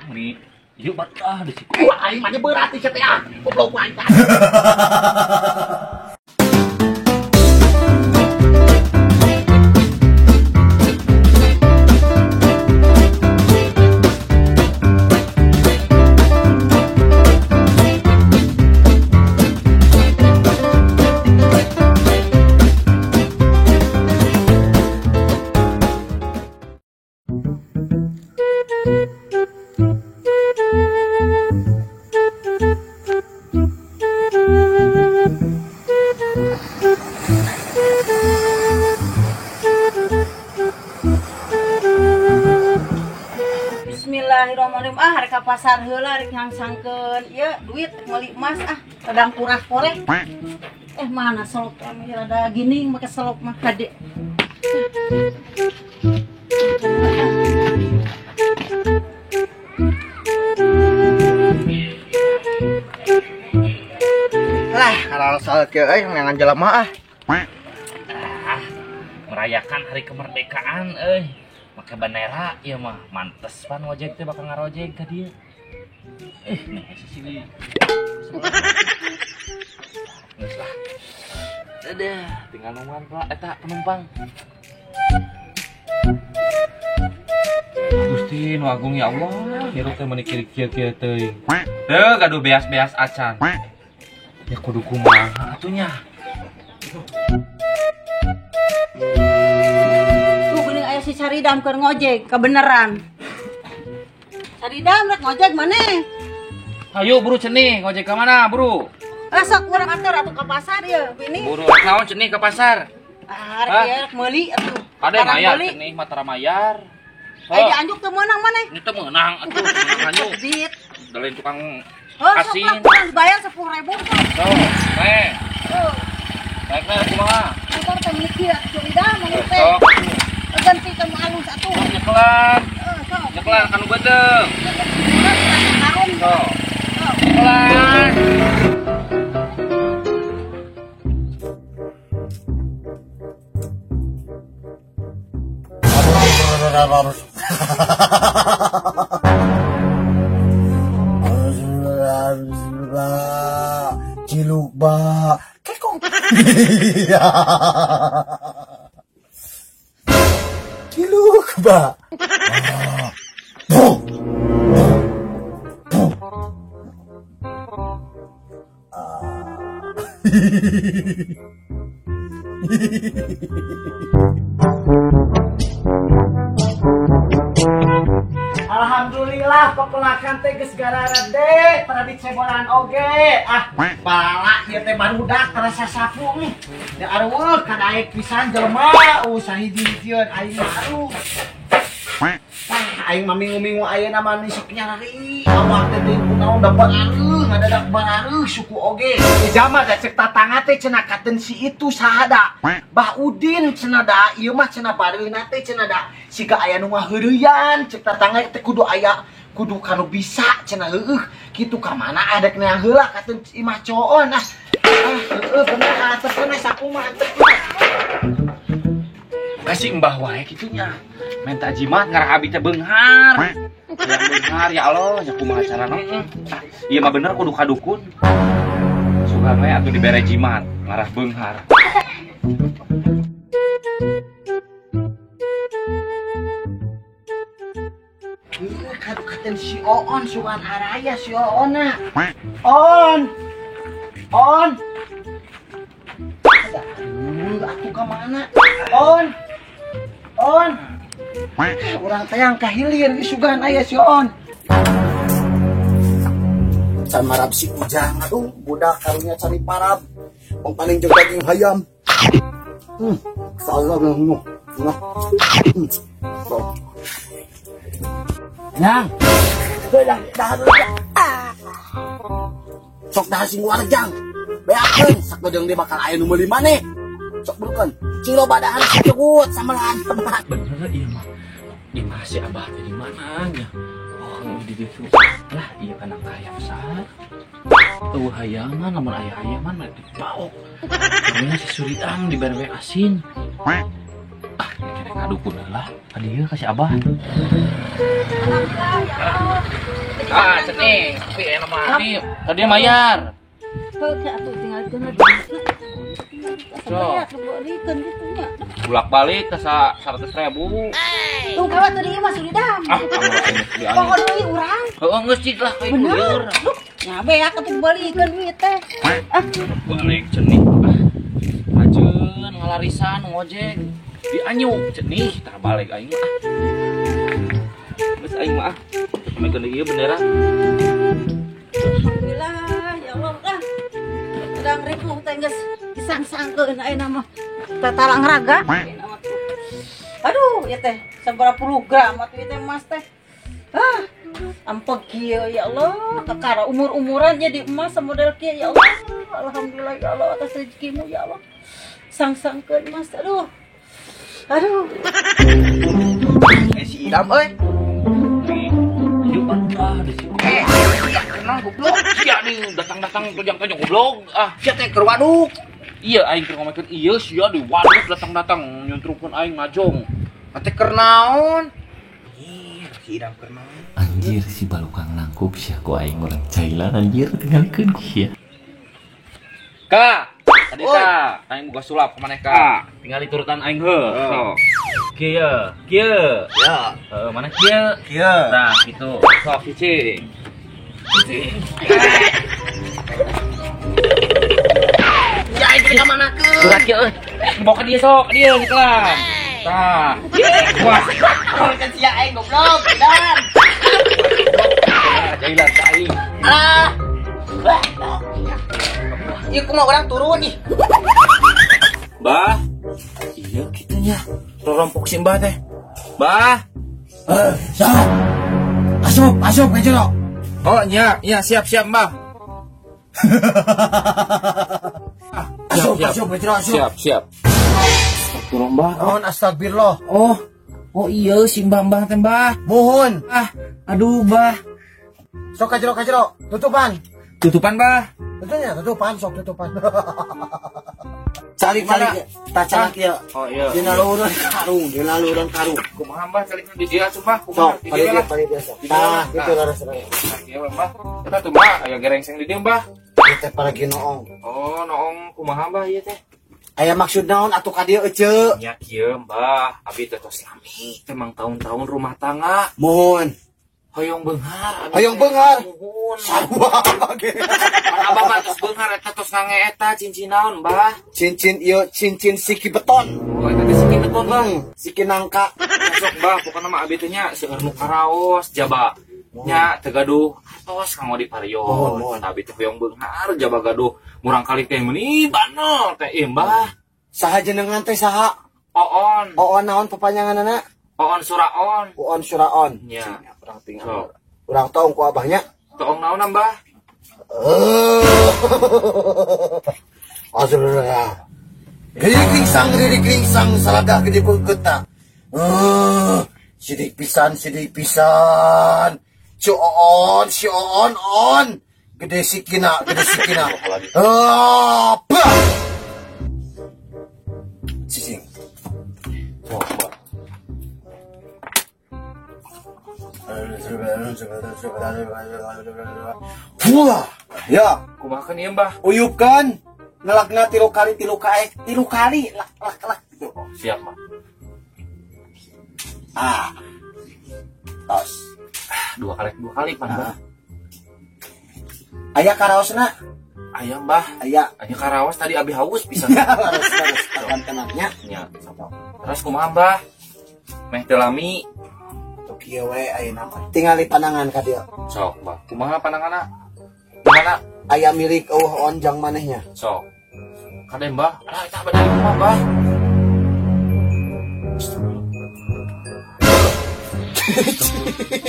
Meni ieu batah di siku. Wah, aing mah berat ieu teh ah. Goblok aing. Bismillahirrahmanirrahim. Ah, rek ka pasar heula rek ngangsangkeun ieu duit meuli emas ah, sedang kurah korek. Mana selop kami rada gini make selop mah kade. Lah, kalau soal kieu euy ngan jelema ah. Ah, merayakan hari kemerdekaan euy. Make bendera ieu mah mantes pan ngojek teh bakal ngarojek ka dieu. Nih sisi. Geus lah. Dadah, tinggal nungguan pula eta penumpang. Gusti nu agung ya Allah, hirup teh meuni kieu-kieu teuing. Teu gaduh beas-beas acan. Ya kudu kumaha atuh nya. Tuh geuning aya si Saridam keur ngojek, kebeneran. Saridam rek ngojek maneh? Hayu buru cenih, ngojek ka mana, buru? Sok urang atur atuh ka pasar ieu, bini. Buru rek naon cenih ka pasar? Ah, rek ieu rek meuli atuh. Kade mayar cenih mah tara mayar. Ai dianjuk teu meunang maneh? Ini teu meunang atuh, meunang anjuk. Da lain tukang asin. Sok lah, bayar 10.000 sok. Sok, teh. Naik naik kumaha? Motor teh meuni kieu, Saridam maneh teh. Sok. Ganti ka nu alus atuh. Nyekelan. Sok. Nyekelan kanu beuteung. Sok. Nyekelan. Ciluk ba kekong. Ciluk ba. Alhamdulillah pepelakan teh geus gararede pada diceboran oge. Ah, pala ieu teh barudak terasa sapu nih. Da areueuh kadaek pisan jelema sahiji-hijieun aing mah aduh. Ah, aing mah minggu-minggu ayeuna mah sok nyarari. Awak teh teu kunaon da bareuh, ngadadak bareuh suku oge. Jama da cek tatangga teh cenah katen si itu saha da. Bah Udin cenah da ieu mah cenah bareuhna teh cenah da siga aya nu ngaheureyan cek tatangga teh kudu aya kudu kanu bisa cenah heueuh kitu ka mana adek neang heula katen imah coon ah. Ah heueuh bener antepkeun we sakumaha antepkeun. Kasih mbah wae kitu nya. Minta jimat ngarah abi teh beunghar. Yang beunghar ya Allah, nya kumaha carana? Ah, ieu mah bener kudu ka dukun. Sugan we atuh dibere jimat ngarah beunghar. Kadu katen si Oon sugan araya si Oon na. On. On. Aduh, atuh ka mana? On. On. Urang teh yang kahilir sugan aya si On. Can marab si Ujang, aduh budak karunya cari parab. Pang paling jeung daging hayam. Salah ngeuh. Nah. Nyang. Heulah dahar ah. Sok dahar sing warjang. Beakeun sakedeung deui bakal aya nu meuli maneh. Sok burukeun. Cing loba dahar cukup samelahan. Bener ieu mah. Ieu mah si Abah teh di mana nya? Oh, di ditu. Lah, ieu kana kaya besar. Eueuh hayangan lamun aya hayangan mah dibaok. Karunya si Suridam dibere we asin. Ah, Aduh kudu lah. Ka dieu ka si Abah. Alhamdulillah ya Allah. Ah, cening, tapi enak mah. Tadi mayar. Heuh atuh tinggalkeun lah. So. Bolikeun kitu nya. Bolak-balik ke 100.000. Tuh kawat tadi mah sudah. Ah, pokok deui urang. Heeh, geus cik lah kayak lieur. Nya beak atuh balikeun duit teh. Ah, balik cenih. Ajeun ngalarisan ngojek. Dianyu cenih tah balik aing mah. Geus aing mah. Samekeun deui ieu bendera. Alhamdulillah ya Allah ah. Sedang ripuh teh geus disangsangkeun ayeuna mah. Tatalang raga. Aduh, ieu teh sabaraha puluh gram atuh ieu teh emas teh. Ah, ampeg kieu ya Allah, kakara umur-umuran jadi emas model kieu ya Allah. Alhamdulillah ya Allah atas rezekimu ya Allah. Sangsangkeun emas, aduh. Aduh. Si Idam euy. Ah, di situ. Kenal goblok. Sia nih datang-datang tojang-tojang goblok. Ah, sia teh keur waduk. Iya aing keur ngomongkeun ieu sia di waduk datang-datang nyuntrukkeun aing ngajong. Ate keur naon? Ih, si Idam keur naon? Anjir si balukang nangkuk sia ku aing urang cailan anjir tinggalikeun ku sia. Ka, tadi ka, aing boga sulap ka maneh ka. Tinggal diturutan aing heuh. Sok. Kieu, kieu. Ya. Heeh, mana kieu? Kieu. Nah, gitu. Sok cicing. Cicing. Ya aing ka mana keun? Surat kieu euy. Bawa ka dieu sok, ka dieu gitu lah. Tah. Wah, kan sia aing goblok, Idam. Jailan ka aing. Alah. Ieu kumaha urang turun ih. Bah. Iya kitu nya. Rorompok si Mbah teh. Bah. Sok. Asup, asup ka jero. Oh, nya, nya siap-siap, Mbah. Asup, asup ka jero, asup. Siap, siap. Turun, Mbah. Naon astagfirullah. Oh. Oh iya si Mbah-mbah teh, Mbah. Mohon. Ah, aduh, Mbah. Sok ka jero, ka jero. Tutupan. Tutupan, Mbah. Tentunya tutupan, sok tutupan. Calik calik, tak calik ya. Oh iya. Dina luhureun karung, dina luhureun karung. Kumaha Mbah calikna di dieu asup Mbah? Kumaha? Sok, pari dia, pari dia sok. Tah, kitu leres leres. Tah, kieu Mbah. Eta tuh Mbah, aya gerengseng di dieu Mbah. Ieu teh paragi noong. Oh, noong kumaha Mbah ieu teh? Aya maksud naon atuh ka dieu eceu? Nya kieu Mbah, abi teh tos lami teh mang tahun-tahun rumah tangga. Mohon. Hoyong beunghar. Hoyong beunghar. Muhun. Sarua ge. Abah mah tos beunghar eta tos ngange eta cincin naon, Mbah? Cincin ieu cincin siki beton. Oh, eta teh siki beton, Mbah. Siki nangka. Sok, Mbah, pokona mah abi teh nya seueur nu karaos jaba. Nya teu gaduh atos kanggo diparion. Abi teh hoyong beunghar jaba gaduh murang kali teh meuni banol teh ieu, Mbah. Saha jenengan teh saha? Oon. Oon naon papanjanganna? Oon Suraon. Oon Suraon. Nya. Urang tinggal. Urang tahu ku abahnya. Toong naon Mbah? Astagfirullah. Gede gringsang saladah gede kota. Sidik pisan, sidik pisan. Si oon, si oon, on. Gede sikina, gede sikina. Bah. Cicing. Oh, Mbah. Wah, ya. Kumaha kan ieu, Mbah? Uyupkan. Ngelakna tilu kali, tilu kaek, tilu kali, lak lak lak gitu. Oh, siap, Mbah. Ah. Tos. Dua kali, Pak, Mbah. Aya karaosna? Aya, Mbah. Aya. Aya karaos tadi abi haus pisan. Terus terus tenangnya. Nya. Terus kumaha, Mbah? Meh teu lami. Kieu we ayeuna mah. Tingali panangan ka dieu. Sok, Mbah. Kumaha pananganna? Kumaha? Aya milik eueuh on jang manehnya. Sok. Kade, Mbah. Alah eta bade kumaha, Mbah?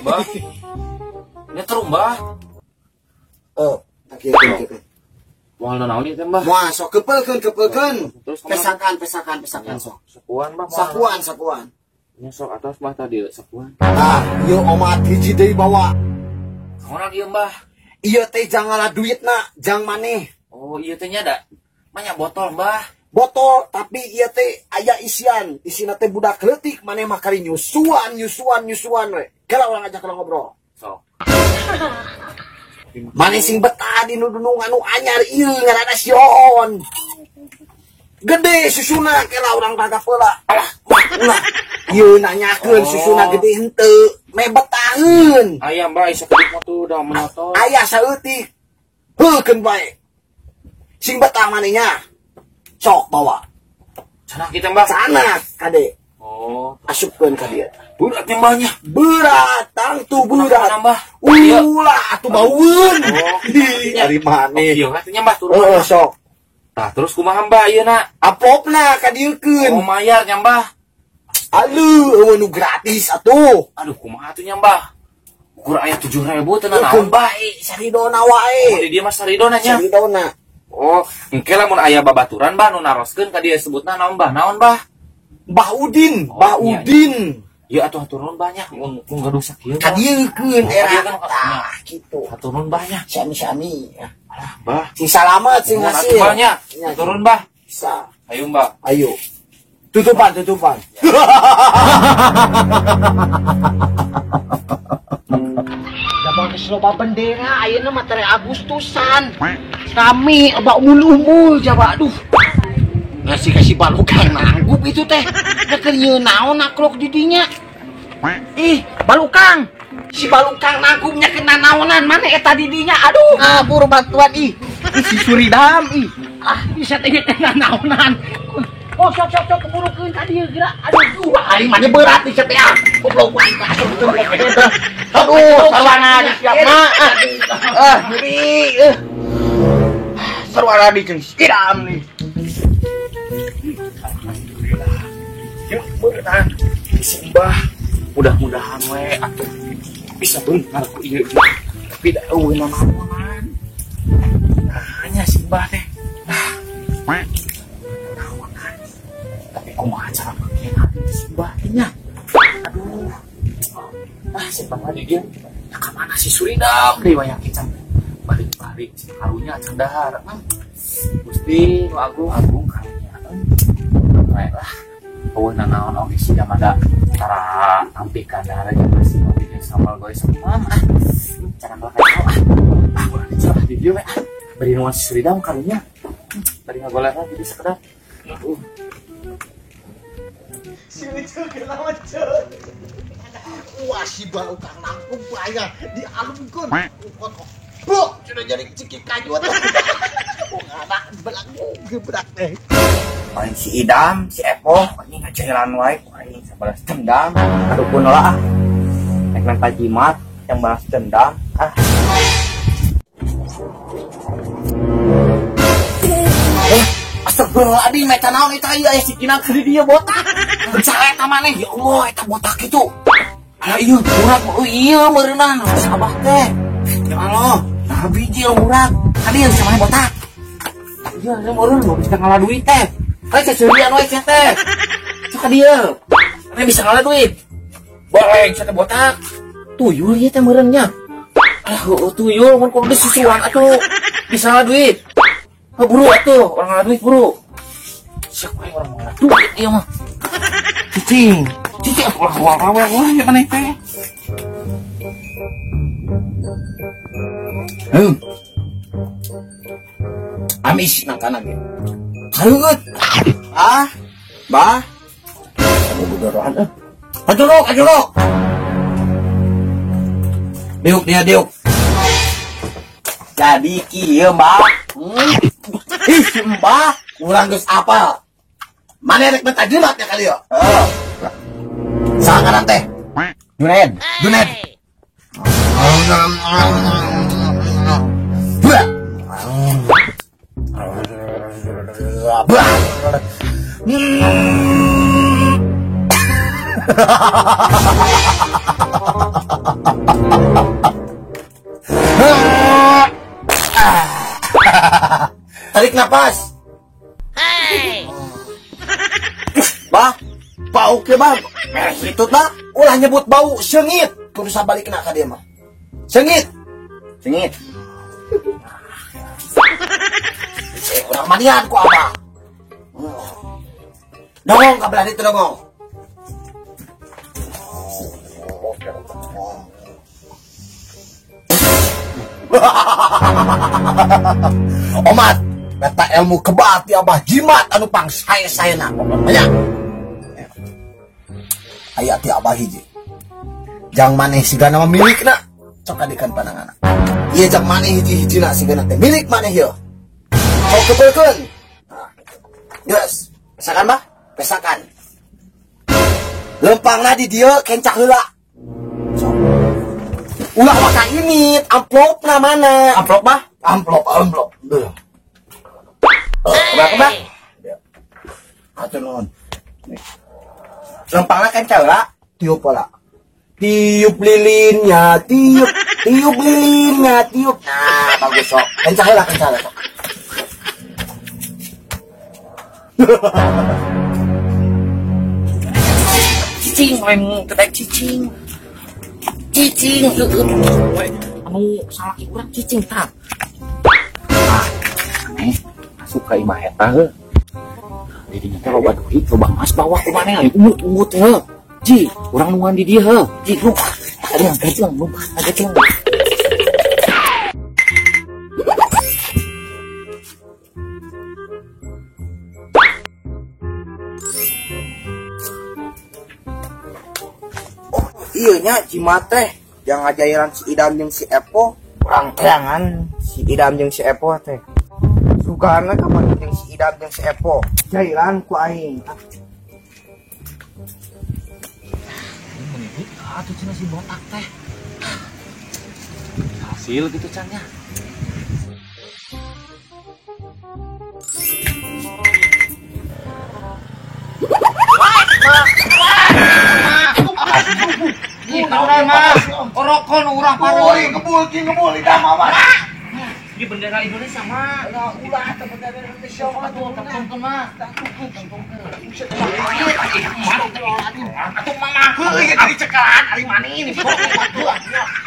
Mbah. Nyetrum, Mbah. Oh, kieu kieu. Moal naon ieu teh, Mbah? Moal sok kepeulkeun, kepeulkeun. Pesakan, pesakan, pesakan sok. Sakuan, Mbah. Sakuan, sakuan. Nya sok atas Mbah tadi sakuan. Ah, ieu omat hiji deui bawa. Naon ieu, Mbah? Ieu teh jang ngala duitna, jang maneh. Oh, ieu teh nya da. Manya botol, Mbah. Botol tapi ieu teh aya isian, isina teh budak leutik maneh mah kari nyusuan nyusuan nyusuan we. Kela urang ajak ngobrol. Sok. Maneh sing betah di nu dunung anu anyar ieu ngaranna Sion. Gede susuna kela urang ragap heula. Alah, ulah. Ieu nanyakeun susuna gede henteu, me betaheun. Aya Mbah saeutik mah tuh da menotot. Aya saeutik. Heukeun bae. Sing betah manehnya. Sok bawa. Sana kita Mbah. Sana kade. Oh, asupkeun ka dieu. Berat nya Mbahnya. Berat, tangtu berat. Mbah. Ulah atuh baueun. Oh, ari maneh. Ieu atuh nya Mbah turun. Heeh, sok. Tah terus kumaha Mbah ieu na? Amplopna ka dieukeun. Oh mayar nya Mbah. Aduh, eueuh nu gratis atuh. Aduh kumaha atuh nya Mbah? Ukur aya 7.000 teh naon bae saridona wae. Oh, di dieu mah saridona nya. Saridona. Oh, engke lamun aya babaturan Mbah nu naroskeun ka dieu sebutna naon Mbah? Naon Mbah? Mbah Udin, Mbah Udin. Ya atuh hatur nuhun banyak mun gaduh sakieu. Ka dieukeun era. Tah kitu. Hatur nuhun banyak. Sami-sami. Alah, Mbah. Sing salamet sing hasil. Banyak. Turun, Mbah. Bisa. Ayo, Mbah. Ayo. Tutupan, tutupan. Jaba geus loba bendera ayeuna mah tere Agustusan. Rame aba umul-umul jaba aduh. Ngasih kasih balukang nanggup itu teh. Keur nyieun naon naklok di dinya. Ih, balukang. Si balukang nangkupnya kena naonan mana eta di dinya aduh. Ah, buru bantuan ih. Ih, si Suridam ih. Ah, bisa teh kena naonan. Oh, sok sok sok keburukeun ka dieu geura. Aduh, aing mah berat ih teh ah. Goblok aing asup teu. Aduh, sarwana di siap mah. Ah, nyeri. Sarwana di jeung Idam nih. Alhamdulillah. Yuk, beurang. Si Mbah mudah-mudahan we atuh bisa beunghar ku ieu. Tapi da eueuh nanaonan. Nah, nya si Mbah teh. Nah, naonan. Tapi kumaha cara make si Mbah teh nya? Aduh. Ah, si Mbah di dieu. Ya ka mana si Suridam deui wayah kican. Balik-balik si karunya can dahar. Gusti nu agung agung karunya. Bae lah. Eueuh nanaon oge si da tara tampikan dahar aja masih oge jeung sambal goy semam ah. Cara makan ah. Ah, urang dicelah di dieu we ah. Bari nuan si Suridam karunya. Bari ngagolerna jadi sekedar. Si Ucul kenapa Cul? Wah si balukang nangkung banyak dialungkeun. Buk, sudah jadi cekik kayu tuh. Anak belagu gebrak deh. Paling si Idam, si Epo, anjing ngajailan wae, aing balas dendam. Aduh kuno lah ah. Nek minta jimat yang balas dendam. Ah. Astagfirullahaladzim, eta naon eta ieu aya si Kinang keur di dieu botak. Percaya eta maneh, ya Allah eta botak kitu. Alah ieu murag, oh iya meureunang abah teh. Ya Allah, nah biji murag. Kadieu sama botak. Iya, ieu meureun bisa ngalah duit teh. Kayak cecurian wae sia teh. Sok ka dieu. Ane bisa ngalah duit. Boleh sia teh botak. Tuyul ieu teh meureun nya. Alah heueuh tuyul mun kudu disusuan atuh. Bisa ngalah duit. Heuh buru atuh, orang ngalah duit buru. Sia wae orang ngalah duit ieu mah. Cicing, cicing ulah wae wae maneh teh. Amis nangkana ge. Hareueut. Ah, bah. Bodohan eh. Ajuruk, ajuruk. Diuk dia diuk. Jadi kieu, Mbah. Ih, Mbah, urang geus apal. Mane rek minta jimat ya kali yo. Heeh. Saha ngaran teh? Juned. Juned. Tarik napas. Hey. Bah, bau ke bah. Itu bah, ulah nyebut bau sengit. Kudu sabalikna ka dia mah. Sengit. Sengit. Urang manian ku abah. Dongong ka belah ditu dongong. Omat, eta ilmu kebal ti Abah jimat anu pang sae-saena pokona. Aya ti Abah hiji. Jang maneh sigana mah milikna, sok kadikan pananganna. Ieu jang maneh hiji-hijina sigana teh milik maneh ieu. Sok kepeulkeun. Yes, pesakan bah, pesakan. Lempangna di dieu kencak heula. Sok. Ulah waka ini, amplopna mana? Amplop bah? Amplop, amplop. Duh. Kebak-kebak. Atur nuhun. Lempangna kencak heula, tiup heula. Tiup lilinnya, tiup, tiup lilinnya, tiup. Nah, bagus sok. Kencak heula, kencak heula sok. Cicing, rem ketek cicing. Cicing, anu salaki urang cicing tah. Ah, aneh, asup ka imah eta heuh. Didinya teh loba duit, loba emas bawa ku maneh aya ungut-ungut heuh. Ji, urang nungguan di dieu heuh. Ji, lumpat. Ada yang gajeng, lumpat, gajeng. Iya nya jimat teh yang ngajairan si Idam jeung si Epo urang teangan si Idam jeung si Epo teh sugana kapan jeung si Idam jeung si Epo jairan ku aing atuh cenah si botak teh hasil gitu can nya. Orokon urang paroi ngebul ki ngebul Idam mah. Ini bendera Indonesia mah. Ulah teh bendera Indonesia mah tuh tongton mah. Atuh mama heuh jadi cekalan ari mani ini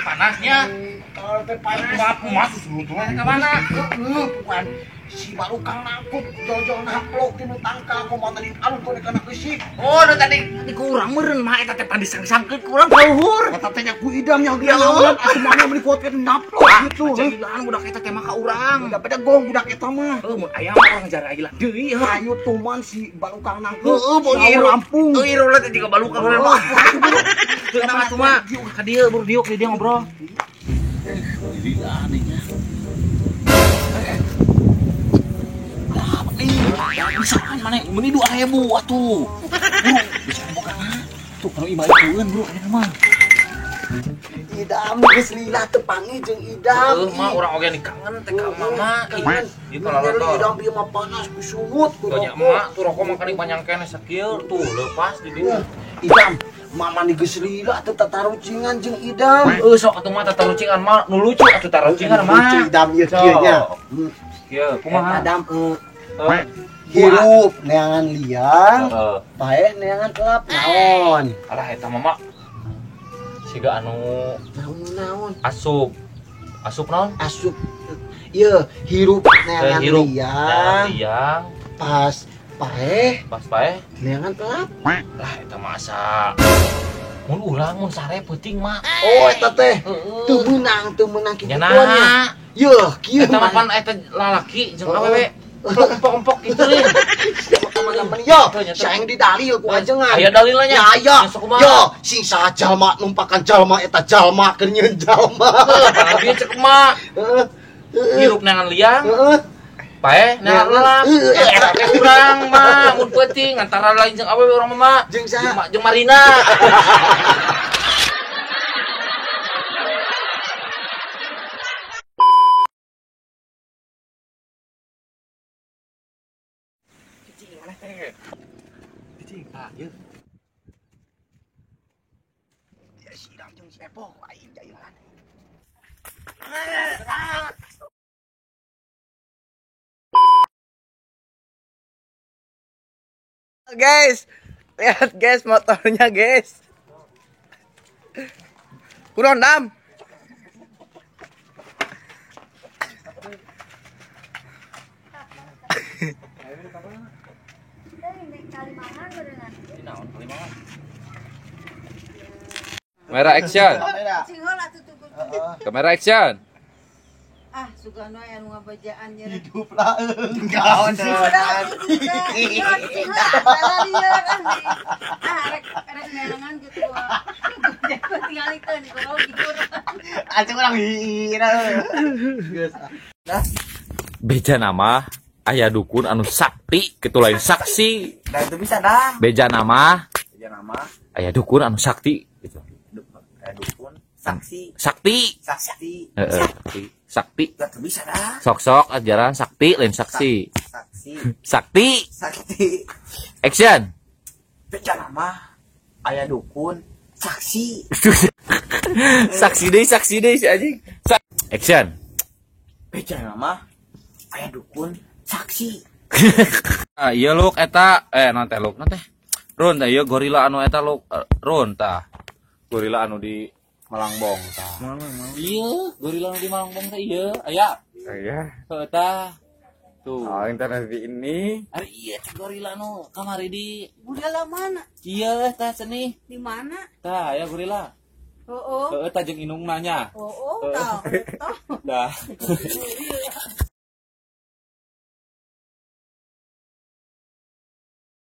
panasnya. Kalau teh panas. Maaf sebetulnya ka mana? Heuh bukan si barukang nangkup jol-jol naplok tinu tangkal kumaha tadi anu teh kana geusik. Oh, nu tadi kurang meureun mah eta teh pan disang-sangkeun kurang luhur. Eta teh nya ku Idam nya geus atuh mana meuni kuatkeun naplok gitu. Jailan budak eta teh mah ka urang. Udah bedegong budak eta mah. Heuh mun aya mah urang jarailan deui heuh. Ayo tuman si balukang nangkup. Heuh mun Lampung. Heuh irul teh jiga balukang mah. Teu nama atuh mah ka dieu bur diuk di dieu ngobrol. Lila anehnya. Bisaan mana meuni 2000 atuh. Bro, bisa boga tuh kalau imah itueun bro aya mah. Idam geus lila teu panggih jeung Idam. Heuh mah urang oge kangen teh ka mama. Ieu kalau Idam ieu mah panas kusungut ku rokok. Nya tuh rokok mah kali panjang keneh sakieu tuh leupas di dieu. Idam, mama nih geus lila teu tatarucingan jeung Idam. Heuh sok atuh mah tatarucingan mah nu lucu atuh tarucingan mah. Lucu Idam ieu kieu nya. Kieu kumaha? Idam hirup neangan liang, paeh neangan kelap naon. Alah eta mama siga anu naon asup. Asup naon? Asup. Ieu hirup neangan liang, pas paeh, pas paeh neangan kelap. Lah eta mah asa mun urang mun sare peuting mah. Oh eta teh teu meunang kituan nya. Yeuh kieu eta mah pan eta lalaki jeung awewe. Empok-empok gitu nih. Teman-teman yo, saeng didalil ku ajengan. Aya dalilnya nya. Aya. Yo, sing saha jalma numpakan jalma eta jalma keur nyieun jalma. Heuh, bieu cek emak. Heeh. Hirup neangan liang. Heeh. Paeh neangan lelap. Eta teh urang mah mun peuting antara lain jeung awewe urang mah. Jeung saha? Jeung Marina. Cicing, ah, ieu. Ya si Idam jeung si Epo aing jailan. Guys, lihat guys motornya guys. Kurang dam. Kamera action. Cing heula tuh tuh. Kamera action. Ah, sugan we anu ngabajaan nya. Hidup lah engkau. Ah, rek rek neangan gitu. Tingalikeun grogi Acung urang hira. Geus. Beja nama aya dukun anu sakti kitu lain saksi. Nah, itu bisa dah. Beja nama Beja nama aya dukun anu sakti gitu. Aya dukun saksi. Sakti. Sakti. Heeh. Sakti. Gak bisa dah. Sok-sok ajaran sakti lain saksi. Saksi. Sakti. Sakti. Action. Beja nama aya dukun saksi. Saksi deh si anjing. Action. Beja nama aya dukun saksi. Ah, iya luk eta non teh luk non teh. Run teh ieu gorila anu eta luk run tah. Gorila anu di Malangbong tah. Iya, gorila anu di Malangbong teh ieu aya. Iya. Heuh tah. Tuh. Oh, internet ini. Ari iya teh gorila anu kamari di Gorila mana? Iya tah seni. Di mana? Tah aya gorila. Oh, Heeh tah jeung indungna nya. oh, oh, tah. Dah.